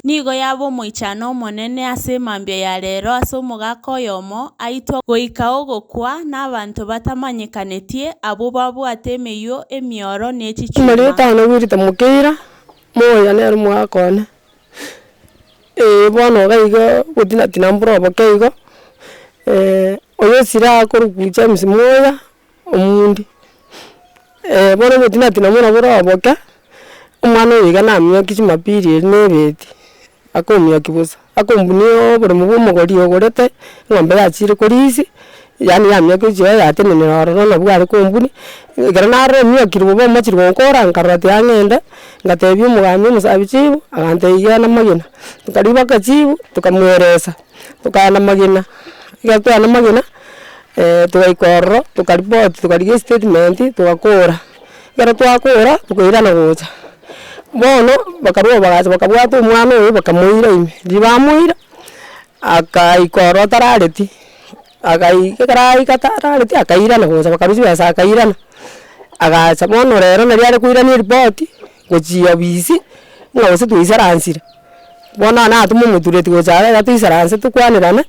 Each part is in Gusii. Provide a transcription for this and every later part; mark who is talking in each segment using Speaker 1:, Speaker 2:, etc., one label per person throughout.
Speaker 1: Nigo yaba omoichano omonene ase emambia ya rero ase omogaka oyomo aitwa goika ogokwa na abanto batamanyekaneti abwo babwate emeyio emioro ne chichuma.
Speaker 2: Omoreta one bwirete mokeira, moyo nere omogaka one, eh bono iga igo gotinatina mboro oboke igo, oyo osire akorokwa James Muya, omundi, bono ogotinatina buna bore oboke, omwana oyo iga naminyokia jumapili eria na ebeti, akominyokia bosa, akombunia oboremo bwa omogori ogorete, eng'ombe yachire korisia, yaani yaminyokia gochia oo yatenenera ororo nabwo are kombunia, ekero narora ominyokire bobe omochire gonkora nkarora tiga ng'ende, ngatebia omogambi omosabi chibu, agantebia genda magena, tokarigia mpaka chibu, tokamweresa, tokaenda magena, ekero twaenda magena, togaika ororo, tokaripoti, tokarigia estatement, togakora, ekero twakora, tokairana gocha. Bono, bakarwa bagacha bakabwata omwana oyo bakamoira ime, riria bamoira, akaika ororo atarareti, akaika ekero aika atarareti akairana gocha bakarwa chibesa akairana, agacha bono rero nari are koirania eripoti, gochia obisi, ng'a gose twaisaransire. Bono natoma omotureti gocha iga iga toisaranse tokwanerane,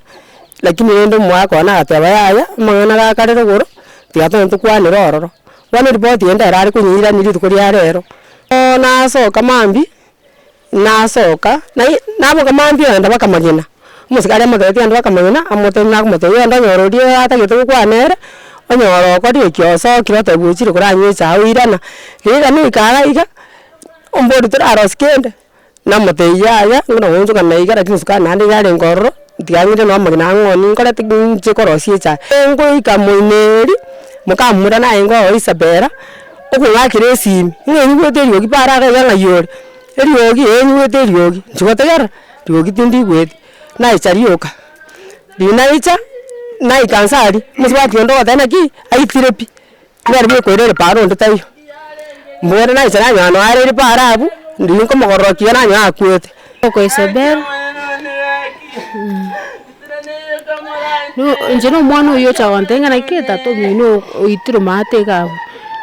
Speaker 2: lakini rende omogaka one agateba yaya, amang'ana gakare rogoro, tiga togende tokwanere ororo. Bono eripoti eye ndero are konyeirania rituko ria rero, nasoka mambia, nasoka, nai naboka mambia ogenda mpaka magena, omosikari amotebetie genda mpaka magena, amotebia nakomotebia genda onyore oria atagete gokwana ere, onyore okorire ki osokire otebiwa ochire koranywa echae oirana, riria naika iga iga, ombori torarosia kende. Namotebia yaya, buna goonchoka naiga lakini sukari naende iga arenge ororo, tiga ng'ire noo amagena ang'onie nkorete ki nche korosia echae. Ngoika moino eria, mokamura naye oo Isabella, okong'akera esimi, ng'a enyigwete eriogi para iga iga ng'ai ore, eriogi eh nyigwete eriogi, inche gotegerera, riogi tindigweti, naicha rioka, riria naicha, naika nsa aria, omosubati onde ogoteba naki, aitire pi, nere bwekoirera para onde taiyo. Mbwere naicha nanyora nonya areire para abwo, riria nkomogororokia iga nanyora akwete.
Speaker 3: Oko Isabel, inche na omwana oywo ocha gontebia ng'a naki tata omino oitirwe maate iga abwo,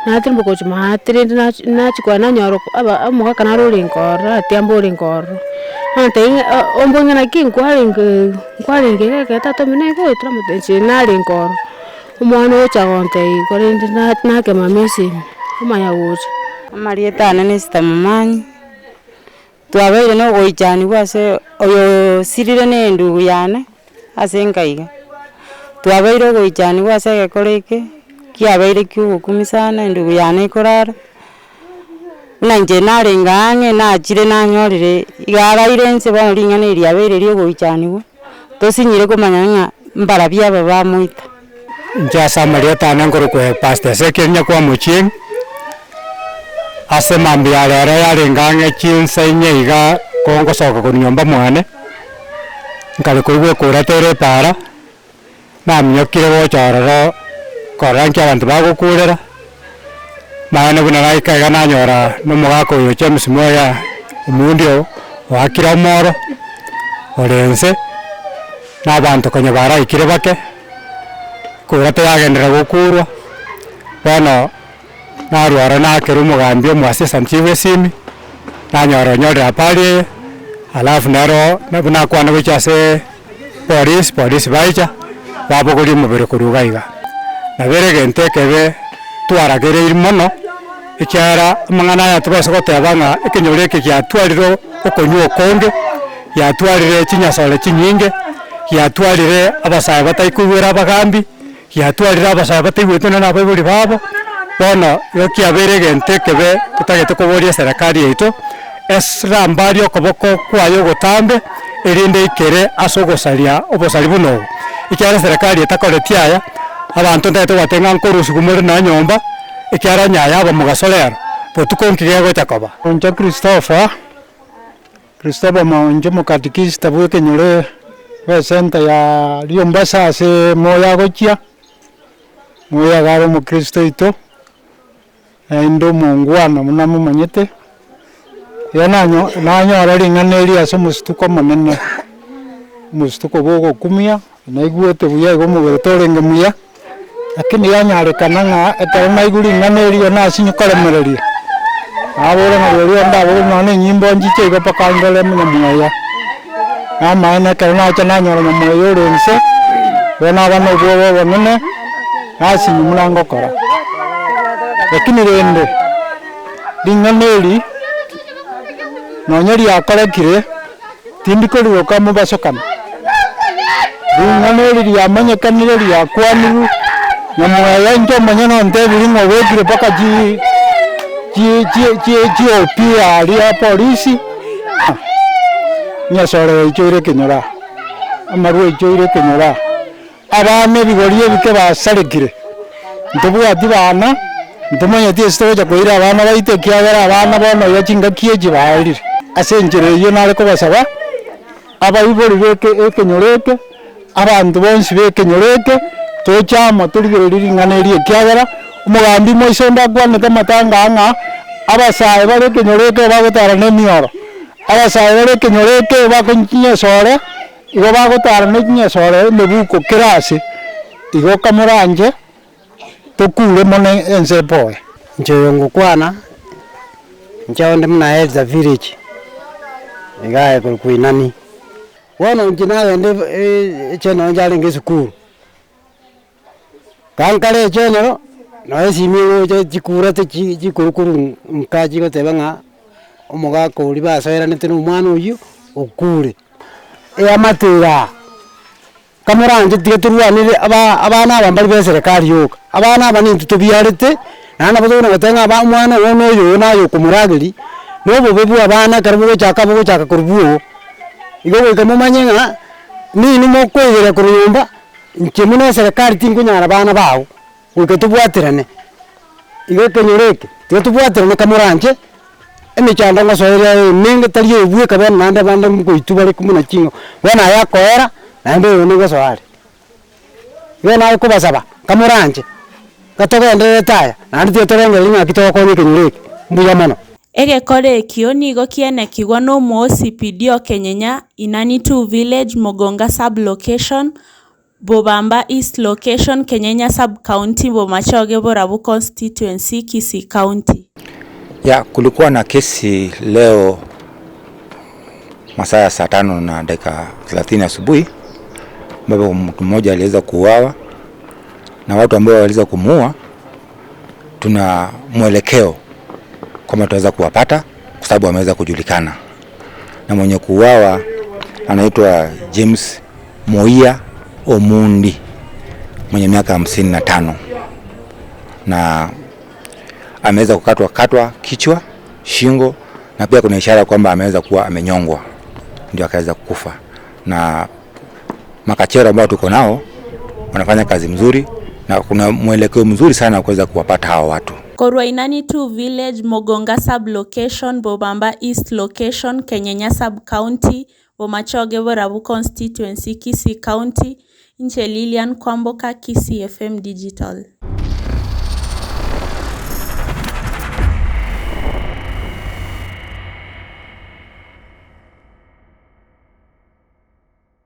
Speaker 3: natirimboka gochia maate rende nachi nachia korora nanyora aba omogaka naro orenge ororo atiambo orenge ororo, antebia ng'a ombori ng'a naki nkwarenge nkwarenge iga ekero tata omino aigwete namotebia inche narenge ororo. Omwana ogocha gontebia igo rende nakemama esimi, omanya gocha.
Speaker 4: Amarieta ane na Esther Momanyi, twabeire na ogoichaniwa ase oyo osirire na endugu yane ase enka iga. Twabeire ogoichaniwa ase egekoro eke, kiabeire kia ogokumia sana endugu yane ekorara, buna inche narenge ang'e nachire nanyorire iga araire inse bono ring'ana eri riabeire ria ogoichaniwa. Tosinyire komanya ng'a mbarabwo aba bamoita.
Speaker 5: Inche ase amarieta ane nkorokwa Pastor Ezekiel Nyakwa Omochieng, ase mambia ya rero yarenge ang'e chinsa inye iga ko ngosoka korwa nyomba mwane, nkare koigwa ekurata ere epaara, naminyokire gocha ororo korora nki abanto bagokurera, maene buna naika iga nanyora na omogaka oyo James Mwea omondi oo oakire omoro, ore inse, na abanto konya baraikire bake, kura toragenderera gokurwa, bono narwa oro nakera omogambi omoassistant chief esimi, nanyora onyorire habari eye, alafu nero buna akwane gochia aseee polisi, polisi baicha, babogoria omobere korwa iga iga. Nabo ere egento ekebe twaragereiri mono, ekiagera amang'ana aya tobaisa goteba ng'a ekenyoro eke giatwarire okonywa okonge, giatwarire chinyasore chinyinge, giatwarire abasae batai koigwera abagambi, giatwarire abasae bataigwete nonya na abaibori babo, bono igo kiabeire egento ekebe totagete koboria eserekari yaito, esrambarie okoboko kwaye ogotambe, erinde eikere ase ogosaria obosari buna obo. Ekiagera eserekari etakoreti aya, abanto ntagete kobatebia ng'a nkorusiwa more nonya nyomba, ekiagera onye aya aba mogaso rero, botuko nki gegocha koba.
Speaker 6: Inche Christopher, Christopher Maonjo omokatikista bwa ekenyoro bwa esenta ya Riombasa ase moyo agochia, moyo iga are omokristo oito, naende omongwana buna momanyete, igo nanyo nanyora ring'ana eri ase omosituko omonene, omosituko bwa ogokumia, naigwete buya igo omobere torenge muya, lakini yanyarekana ng'a ekero naigwa ring'ana erio nasinye koremereria. Nabora ng'a rirorio ndabore nonya na enyimbo nchiche igo mpaka ndore nyamweya. Namaene ekero nacha nanyora nyamweya ore inse, bono naba na obwoba obonene, nasinywa buna ngokora. Lakini rende, ring'ana eri, nonye riakorekire, tindi koriroka mobasokano. Ring'ana eri riamanyekanire riakwanirwe, nyamweya inche omonyene ontebirie ng'a obekire mpaka chi chi chi chi chiopi aria polisi, nyasore yaichoire ekenyoro aa, amarwa aichoire ekenyoro aa, abana ebigori ebike basarekire, ntobwati bana, ntomanyeti ase togocha koira abana baito ekiagera abana bono iga chingaki echi baerire. Ase enchera eyio nare kobasaba, abaibori ba eke ekenyoro eke, abanto bonsi ba ekenyoro eke, toche amo torigererie ring'ana eri ekiagera, omogambi moise onde akwanete amatanga aa ng'a, abasae bare ekenyoro eke bagotara na emioro, abasae bare ekenyoro eke bakonyinyesore, igo bagotara na echinyesore emebuko kera ase, igo kamoranche. Tokure mono ense epoe.
Speaker 7: Inche oyo ngokwana, inche onde buna Elder Village, iga aye korokwa Inani. Bono inche nagenda echenero nchiarenge esukuru, kankare echenero, nonya esimi egocha chikura tichi chikorwa korwa nka chigoteba ng'a omogaka oria basoeranete na omwana oyio, okure. Eamate igaa. Kamoranche tiga torwanere aba abana aba mbari b'eserekari yoka, abana aba nintwe tobiarete, naende nabo tokona goteba ng'a aba omwana oyo na oyo oyo naye okomorageria, na obobe bwa abana ekero bogochaka bogochaka korwa bwogo. Igo goika momanye ng'a ninwe mokoigereria korwa nyomba, inche buna eserekari tinkonyara abana bago, goika tobwaterane. Igo ekenyoro eke, tiga tobwaterane kamoranche, emechando ngosoeria emenge tari eye bweka bono naende abande ngoitwa bare buna ching'o, bono aya akoera, naende oyo onde ngosoa are. Igo nare kobasaba, kamoranche, gatogendererete aya, naende tiga torengereria ng'aki togokonya ekenyoro eke, mbuya mono.
Speaker 1: Egekora ekio nigo kienekigwa n'Omoosipidi o Kenyenya, Inani 2 Village, Mogonga Sub-location, Bobamba East Location, Kenyenya Sub-County, Bomachoge Borabu Constituency, Kisii County.
Speaker 8: Ya, kulikuwa na kesi leo masaa ya saa tano na dakika 30 asubuhi ambapo mtu mmoja aliweza kuuawa na watu ambao waliweza kumuua, tuna mwelekeo kwamba tutaweza kuwapata kwa sababu wameweza kujulikana, na mwenye kuuawa anaitwa James Moia Omundi mwenye miaka 55 na ameweza kukatwa katwa kichwa, shingo na pia kuna ishara kwamba ameweza kuwa amenyongwa ndio akaweza kufa. Na makachero ambao tuko nao wanafanya kazi mzuri na kuna mwelekeo mzuri sana wa kuweza kuwapata hawa watu.
Speaker 1: Korwa Inani 2 Village, Mogonga Sub-location, Bobamba East Location, Kenyenya Sub-County, Bomachoge Borabu Constituency, Kisii County, Inche Lilian Kwamboka, Kisii FM Digital.